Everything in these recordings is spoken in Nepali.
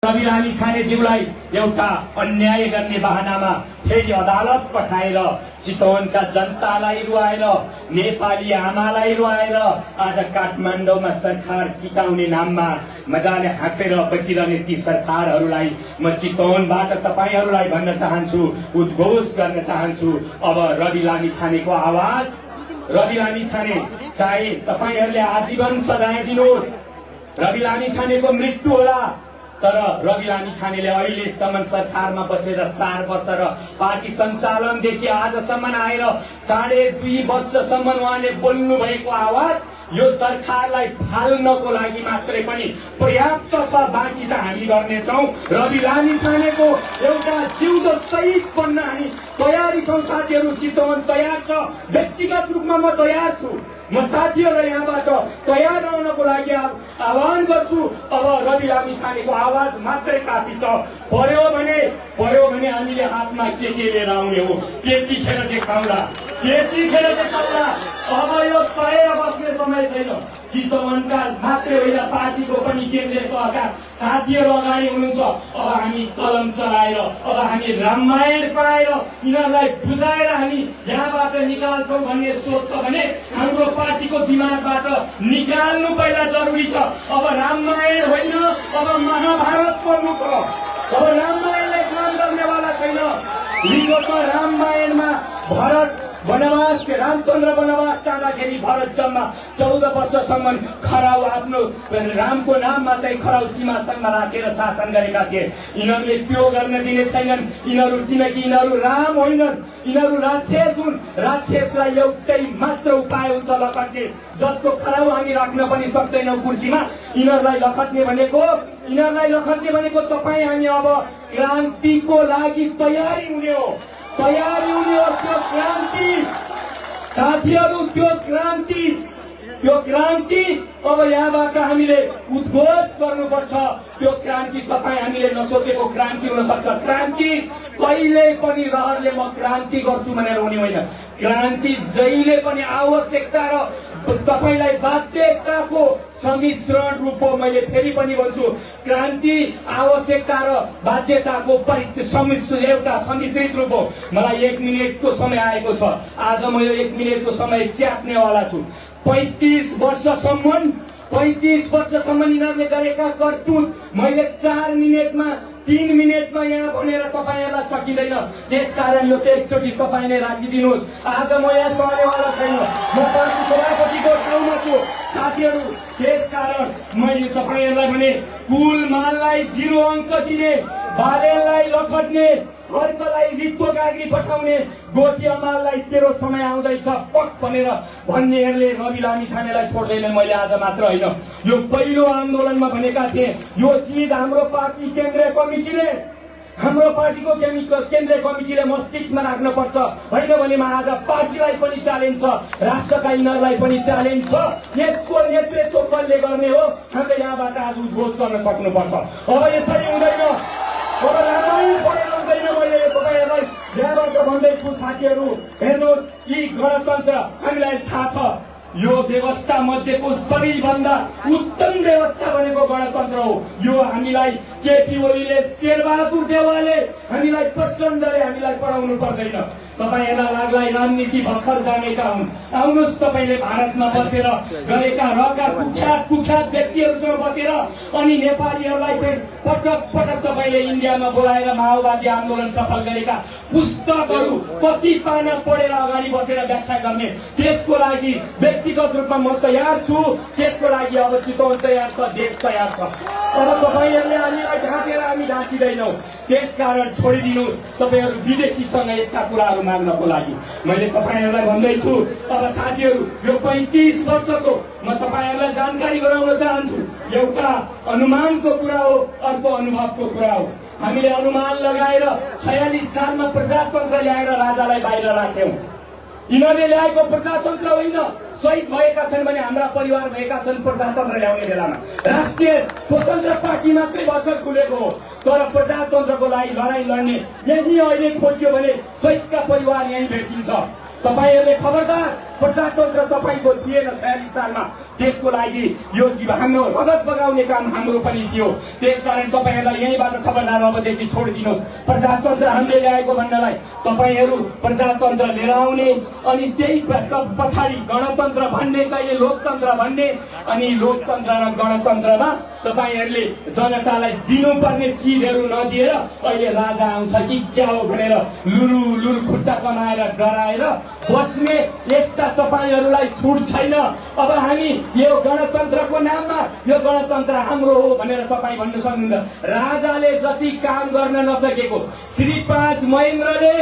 रवि लामिछानेज्यूलाई एउटा अन्याय गर्ने बहानामा फेरि अदालत पठाएर चितवनका जनतालाई रुवाएर नेपाली आमालाई रुवाएर आज काठमाडौँमा सरकार टिकाउने नाममा मजाले हाँसेर बसिरहने ती सरकारहरूलाई म चितवनबाट तपाईहरूलाई भन्न चाहन्छु, उद्घोष गर्न चाहन्छु। अब रवि लामिछानेको आवाज, रवि लामिछाने चाहे तपाईहरूले आजीवन सजाय दिनुहोस्, रवि लामिछानेको मृत्यु होला, तर रवि लामिछानेले अहिलेसम्म सरकारमा बसेर 4 वर्ष र पार्टी सञ्चालनदेखि आजसम्म आएर 2.5 वर्षसम्म उहाँले बोल्नु भएको आवाज यो सरकारलाई फाल्नको लागि मात्रै पनि पर्याप्त छ। बाँकी त हामी गर्नेछौँ। रवि लामिछानेको एउटा जिउँदो शहीद बन्न हामी तयारी छौँ। साथीहरू, चितवन तयार छ। व्यक्तिगत रूपमा म तयार छु। म साथीहरूलाई यहाँबाट तयार रहनको लागि आह्वान गर्छु। अब रवि लामिछानेको आवाज मात्रै काफी छ। पर्यो भने हामीले हातमा के लिएर आउने हो, त्यतिखेर देखाउँला। अब यो सहेर बस्ने समय छैन। चितवनका मात्रै होइन, पार्टीको पनि केन्द्रीय तहका साथीहरू अगाडि हुनुहुन्छ। अब हामी कलम चलाएर, अब हामी रामायण पाएर यिनीहरूलाई बुझाएर हामी यहाँबाट निकाल्छौँ भन्ने सोच छ भने हाम्रो पार्टीको दिमागबाट निकाल्नु पहिला जरुरी छ। अब रामायण होइन, अब महाभारत पढ्नु छ। अब रामायणले काम गर्नेवाला छैन। हिजोको रामायणमा भरत वनवास के रामचन्द्र वनवास जाँदाखेरि भरत जम्मा 14 वर्षसम्म खराउ आफ्नो रामको नाममा चाहिँ खराउ सिंहासनमा राखेर शासन गरेका थिए। यिनीहरूले त्यो गर्न दिने छैनन्। यिनीहरू किनकि यिनीहरू राम होइनन्, यिनीहरू राक्षस हुन्। राक्षसलाई एउटै मात्र उपाय हुन्छ लखट्ने, जसको खराउ हामी राख्न पनि सक्दैनौँ कुर्सीमा। यिनीहरूलाई लखट्ने भनेको तपाईँ हामी अब क्रान्तिको लागि तयारी हुने हो। त्यो क्रान्ति साथीहरू, त्यो क्रान्ति अब यहाँबाट हामीले उद्घोष गर्नुपर्छ। त्यो क्रान्ति तपाईँ हामीले नसोचेको क्रान्ति हुन सक्छ। क्रान्ति कहिले पनि रहरले म क्रान्ति गर्छु भनेर हुने होइन। क्रान्ति जहिले पनि आवश्यकता र तपाईलाई बाध्यताको सम्मिश्रण रूप हो। मैले फेरि पनि भन्छु, क्रान्ति आवश्यकता र बाध्यताको एउटा सम्मिश्रित रूप हो। मलाई 1 मिनेटको समय आएको छ। आज म यो 1 मिनेटको समय च्याप्नेवाला छु। 35 वर्षसम्म यिनीहरूले गरेका करतुत मैले 3 मिनेटमा यहाँ भनेर तपाईहरूलाई सकिँदैन। त्यसकारण यो एकचोटि तपाईँले राखिदिनुहोस्। आज म यहाँ सहनेवाला छैन, म पार्टी सभापतिको ठाउँमा छु। साथीहरू, त्यसकारण मैले तपाईँहरूलाई भने कुल माललाई 0 अङ्क दिने, बालेलाई लखट्ने, घरकोलाई रित्तो गाडी पठाउने, गोती अमाललाई तेरो समय आउँदैछ पट भनेर भन्नेहरूले रवि लामिछानेलाई छोड्दैनन्। मैले आज मात्र होइन, यो पहिलो आन्दोलनमा भनेका थिए। यो चिज हाम्रो पार्टी केन्द्रीय कमिटीले मस्तिष्कमा राख्न पर्छ। होइन भने आज पार्टीलाई पनि च्यालेन्ज छ, राष्ट्रका यिनीहरूलाई पनि च्यालेन्ज छ। यसको नेतृत्व कसले गर्ने हो, हामीले यहाँबाट आज उद्घोष गर्न सक्नुपर्छ। अब यसरी हुँदैन, अब रामायण पढेर हुँदैन। मैले तपाईँहरूलाई यहाँबाट भन्दैछु साथीहरू, हेर्नुहोस्, यी गणतन्त्र हामीलाई थाहा छ। यो व्यवस्था मध्येको सबैभन्दा उत्तम व्यवस्था भनेको गणतन्त्र हो। यो हामीलाई केपी ओलीले, शेरबहादुर देवालले, हामीलाई प्रचण्डले हामीलाई पढाउनु पर्दैन। तपाईहरूलाई लाग्ला राजनीति भर्खर जानेका हुन्। आउनुहोस्, तपाईँले भारतमा बसेर गरेका कुख्यात व्यक्तिहरूसँग बसेर अनि नेपालीहरूलाई चाहिँ पटक तपाईँले इन्डियामा बोलाएर माओवादी आन्दोलन सफल गरेका पुस्तकहरू कति पाना पढेर अगाडि बसेर व्याख्या गर्ने। त्यसको लागि व्यक्तिगत रूपमा म तयार छु। त्यसको लागि अब चितवन तयार छ, देश तयार छ। अब तपाईँहरूले हामीलाई ढाँटेर हामी ढाँटिँदैनौँ। त्यसकारण छोडिदिनुहोस्। तपाईँहरू विदेशीसँग यस्ता कुराहरू माग्नको लागि मैले तपाईँहरूलाई भन्दैछु। अब साथीहरू, यो 35 वर्षको म तपाईँहरूलाई जानकारी गराउन चाहन्छु। एउटा अनुमानको कुरा हो, अर्को अनुभवको कुरा हो। हामीले अनुमान लगाएर 46 सालमा प्रजातन्त्र ल्याएर राजालाई बाहिर राख्यौं। यिनीहरूले ल्याएको प्रजातन्त्र होइन, शहीद भएका छन् भने हाम्रा परिवार भएका छन् प्रजातन्त्र ल्याउने बेलामा। राष्ट्रिय स्वतन्त्र पार्टी मात्रै भर्खर खुलेको हो, तर प्रजातन्त्रको लागि लडाईँ लड्ने यही अहिले खोज्यो भने शहीदका परिवार यही भेटिन्छ। तपाईहरूले खबरदार प्रजातन्त्र तपाईँको थिएन 46 सालमा। त्यसको लागि यो हाम्रो रगत बगाउने काम हाम्रो पनि थियो। त्यसकारण तपाईँहरूलाई यहीँबाट खबरदार अबदेखि छोडिदिनुहोस्। प्रजातन्त्र हामीले ल्याएको भन्नलाई तपाईँहरू प्रजातन्त्र लिएर आउने अनि त्यही पछाडि गणतन्त्र भन्ने, कहिले लोकतन्त्र भन्ने, अनि लोकतन्त्र र गणतन्त्रमा तपाईँहरूले जनतालाई दिनुपर्ने चिजहरू नदिएर अहिले राजा आउँछ कि क्या हो भनेर लुरु खुट्टा कमाएर डराएर बस्ने यस्ता तपाईँहरूलाई छुट छैन। अब हामी यो गणतन्त्रको नाममा यो गणतन्त्र हाम्रो हो भनेर तपाईँ भन्न सक्नुहुन्छ। राजाले जति काम गर्न नसकेको श्री 5 महेन्द्रले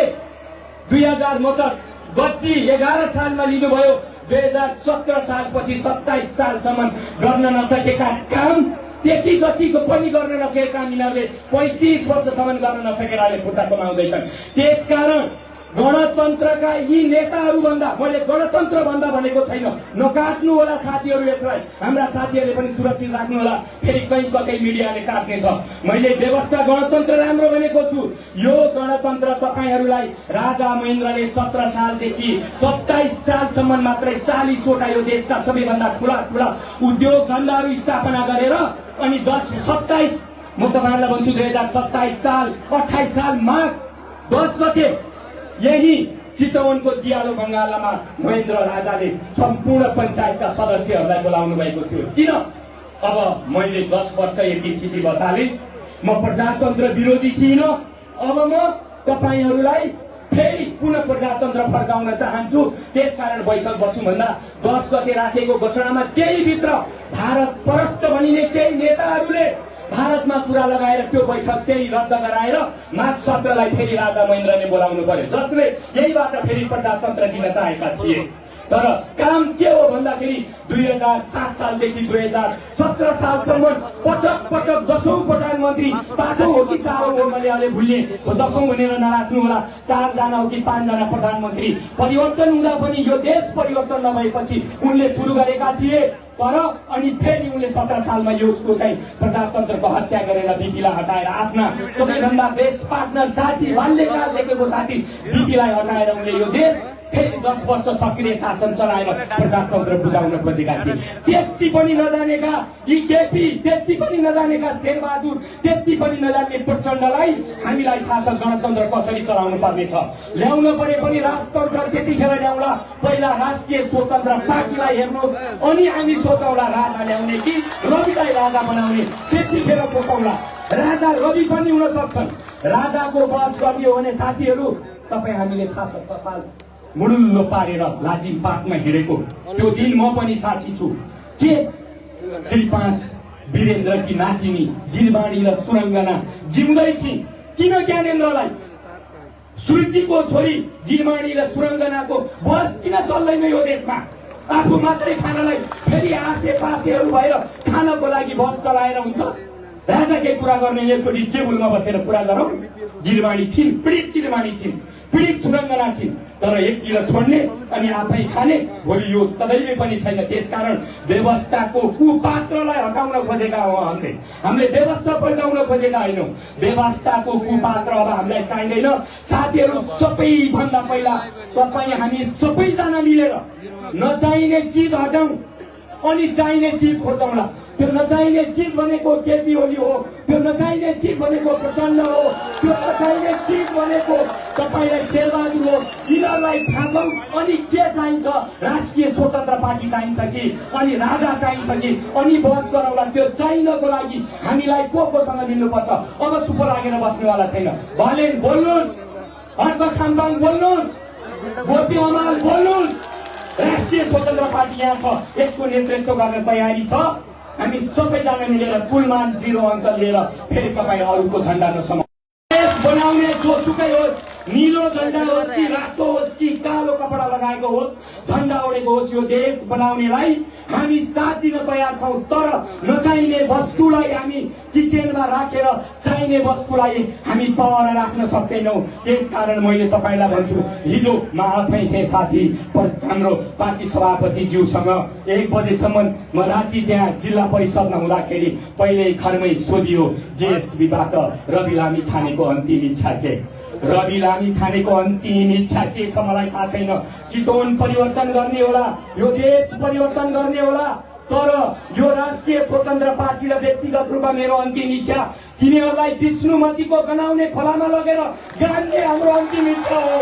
2000 गति 11 सालमा लिनुभयो, 2017 सालपछि 27 सालसम्म गर्न नसकेका काम त्यति जतिको पनि गर्न नसकेका यिनीहरूले 35 वर्षसम्म गर्न नसकेर अहिले खुट्टा कमाउँदैछन्। त्यसकारण गणतन्त्रका यी नेताहरू भन्दा मैले गणतन्त्र भन्दा भनेको छैन, नकाट्नु होला साथीहरू। यसलाई हाम्रा साथीहरूले पनि सुरक्षित राख्नु होला, फेरि कहीँ कतै मिडियाले काट्ने छ। मैले व्यवस्था गणतन्त्र राम्रो भनेको छु। यो गणतन्त्र तपाईँहरूलाई राजा महेन्द्रले 17 सालदेखि 27 सालसम्म मात्रै 40 वटा यो देशका सबैभन्दा ठुला उद्योग धन्दाहरू स्थापना गरेर अनि 27 म तपाईँहरूलाई भन्छु 2027 साल 28 साल माघ 10 गते यही चितवनको दियालो बंगालमा महेन्द्र राजाले सम्पूर्ण पञ्चायतका सदस्यहरूलाई बोलाउनु भएको थियो। किन? अब मैले 10 वर्ष यति स्थिति बसाले, म प्रजातन्त्र विरोधी थिइन। अब म तपाईहरूलाई फेरि पुनः प्रजातन्त्र फर्काउन चाहन्छु। त्यसकारण बैठक बस्नुभन्दा 10 गते राखेको घोषणामा त्यही भित्र भारत परस्त भनिने केही नेताहरूले भारतमा कुरा लगाएर त्यो बैठक त्यही रद्द गराएर माघ 17लाई फेरि राजा महेन्द्रले बोलाउनु पर्यो, जसले यहीबाट फेरि प्रजातन्त्र दिन चाहेका थिए। तर काम के हो भन्दाखेरि 2007 सालदेखि 2017 सालसम्म पटक 10औं प्रधानमन्त्री, 5औं हो कि 4औं हो मैले अहिले भुल्ने, 10औं भनेर नराख्नु होला, 4 जना हो कि 5 जना प्रधानमन्त्री परिवर्तन हुँदा पनि यो देश परिवर्तन नभएपछि उनले सुरु गरेका थिए। तर अनि फेरि उनले 17 सालमा यो उसको चाहिँ प्रजातन्त्रको हत्या गरेर बिपीलाई हटाएर आफ्ना सबैभन्दा बेस्ट पार्टनर साथी बाल्यकाल देखेको साथी बिपीलाई हटाएर उनले यो देश फेरि 10 वर्ष सक्रिय शासन चलाएर प्रजातन्त्र बुझाउन खोजेका थिए। त्यति पनि नजानेका यी केपी, त्यति पनि नजानेका शेरबहादुर, त्यति पनि नजान्ने प्रचण्डलाई हामीलाई थाहा छ गणतन्त्र कसरी चलाउनु पर्ने छ। ल्याउन परे पनि राजतन्त्र त्यतिखेर ल्याउला, पहिला राष्ट्रिय स्वतन्त्र पार्टीलाई हेर्नुहोस्, अनि हामी सोचौला राजा ल्याउने कि रविलाई राजा बनाउने, त्यतिखेर सोचौला। राजा रवि पनि हुन सक्छन्। राजाको बहस गर्ने हो भने साथीहरू तपाईँ हामीले थाहा छ कपाल मुडुल्लो पारेर लाजिम पाकमा हिँडेको त्यो दिन म पनि साक्षी छु। के श्री 5 वीरेन्द्रकी नातिनी गिरबाणी र सुरङ्गना जिउँदै छिन्। किन ज्ञानेन्द्रलाई श्रुतिको छोरी गिरबाणी र सुरङ्गनाको बस किन चल्दैन यो देशमा? आफू मात्रै खानलाई फेरि आसे पासेहरू भएर खानको लागि बस चलाएर हुन्छ? राजाकै कुरा गर्ने एकचोटि टेबलमा बसेर कुरा गरौँ। गिरबाणी छिन्, पीडित गिरबाणी छिन्, पीडित सुरङ्गना छिन्, तर एकतिर छोड्ने अनि आफै खाने भोलि यो कदैले पनि छैन। त्यसकारण व्यवस्थाको कुपात्रलाई हटाउन खोजेका हो हामीले व्यवस्था पल्टाउन खोजेका होइनौँ। व्यवस्थाको कुपात्र अब हामीलाई चाहिँदैन। साथीहरू सबैभन्दा पहिला तपाईँ हामी सबैजना मिलेर नचाहिने चिज हटाउँ अनि चाहिने चिज खोजौँला। त्यो नचाहिने चिज भनेको केपी ओली हो, त्यो नचाहिने चिज भनेको प्रचण्ड हो, त्यो नचाहिने चिज भनेको तपाईँलाई शेरबहादुर हो। यिनीहरूलाई थाहा पाऊँ अनि के चाहिन्छ, राष्ट्रिय स्वतन्त्र पार्टी चाहिन्छ कि अनि राजा चाहिन्छ कि अनि बहस गरौँला। त्यो चाहिनको लागि हामीलाई कोसँग मिल्नुपर्छ। अब चुप लागेर बस्नेवाला छैन। भलेन बोल्नुहोस्, हर्क साम्बाङ बोल्नुहोस्, गोपी अमाल बोल्नुहोस्। राष्ट्रिय स्वतन्त्र पार्टी यहाँ छ, यसको नेतृत्व गर्ने तयारी छ। हामी सबैजना मिलेर कुलमान 0 अङ्क लिएर फेरि तपाईँ अरूको झन्डा नसमाउनु। देश बनाउने जोसुकै होस्, नीलो झन्डा होस् कि रातो होस् कि कालो कपडा लगाएको होस्, झन्डा ओढेको होस्, यो देश बनाउनेलाई हामी साथ दिन तयार छौँ। तर नचाहिने वस्तुलाई हामी किचनमा राखेर चाहिने वस्तुलाई हामी तल राख्न सक्दैनौँ। त्यसकारण मैले तपाईँलाई भन्छु, हिजो म आफै थिएँ साथी हाम्रो पार्टी सभापतिज्यूसँग 1 बजेसम्म म राति त्यहाँ जिल्ला परिषदमा हुँदाखेरि पहिले घरमै सोधियो जेएसबीबाट रवि लामी छानेको अन्तिम इच्छा के, रवि लामी छानेको अन्तिम इच्छा के छ मलाई थाहा छैन। चितवन परिवर्तन गर्ने होला, यो देश परिवर्तन गर्ने होला, तर यो राष्ट्रिय स्वतन्त्र पार्टी र व्यक्तिगत रूपमा मेरो अन्तिम इच्छा तिनीहरूलाई विष्णुमतीको बनाउने खोलामा लगेर गाड्ने हाम्रो अन्तिम इच्छा हो।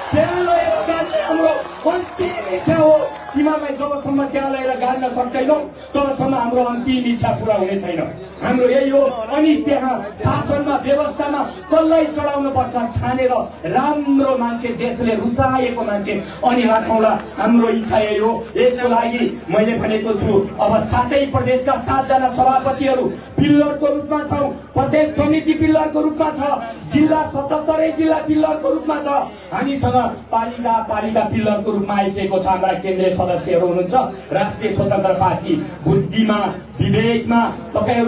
त्यहाँ लगेर गाड्ने हाम्रो अन्तिम इच्छा हो। तिमीहरूलाई जबसम्म त्यहाँ लगेर गाड्न सक्दैनौ तबसम्म हाम्रो अन्तिम इच्छा पूरा हुने छैन। हाम्रो यही हो। अनि त्यहाँ शासनमा व्यवस्थामा कसलाई चढाउनु पर्छ छानेर राम्रो मान्छे, देशले रुचाएको मान्छे अनि राखौँला। हाम्रो इच्छा यही हो। यसको लागि मैले भनेको छु, अब 7 प्रदेशका 7 जना सभापतिहरू पिल्लरको रूपमा छौँ, प्रदेश समिति पिल्लरको रूपमा छ, जिल्ला 77 जिल्ला पिल्लरको रूपमा छ, हामीसँग पालिका पिल्लरको रूपमा आइसकेको छ। हाम्रा केन्द्रीय सदस्यहरू हुनुहुन्छ। राष्ट्रिय स्वतन्त्र पार्टी बुद्धिमा विवेकमा तपाईहरु